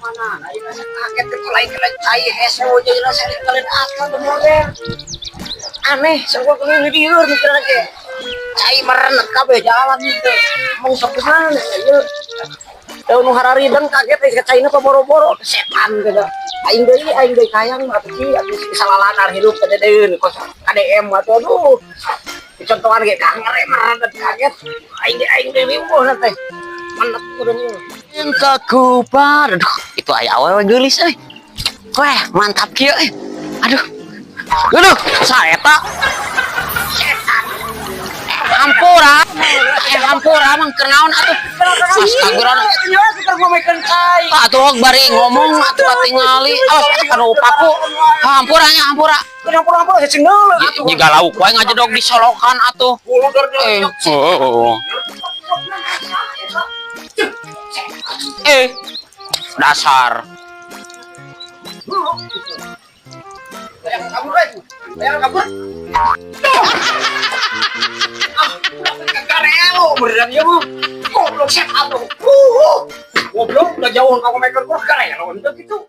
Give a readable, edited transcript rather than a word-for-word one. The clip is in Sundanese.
Mana? Aing rasa kaget gitu lain kena cai hese wajah rasa kalian asal model. Aneh, semua keliling lieur mikir lagi. Cai merenet kabeh jalan gitu. Mau sok mana ieu? Daun nu hararideng kaget eh caina boro-boro setan gitu. Aing deui kayang atuh ki atuh salalanar hirup teh deui kos KDM atuh aduh. Dicontohan ge kangere merenet kaget. Aing deui riweuh teh. Menet udah. Cintaku pada, aduh, itu aya awewe geulis euy. Wah, mantap kieu euy. Aduh. Aduh, saeta. Setan. Hampura. Eh, hampura mang keur naon atuh? Astagfirullah. Atuh bari ngomong atuh katingali. Awas anu paku. Hampura nya, hampura. Jiga lauk wae ngajedog di solokan atuh. Eh, oh. Eh, dasar. Kabur, ayo kabur. Ah, karelo beneran ya mah. Goblok setan tuh. Goblok udah jauh kamu maker karelo gitu.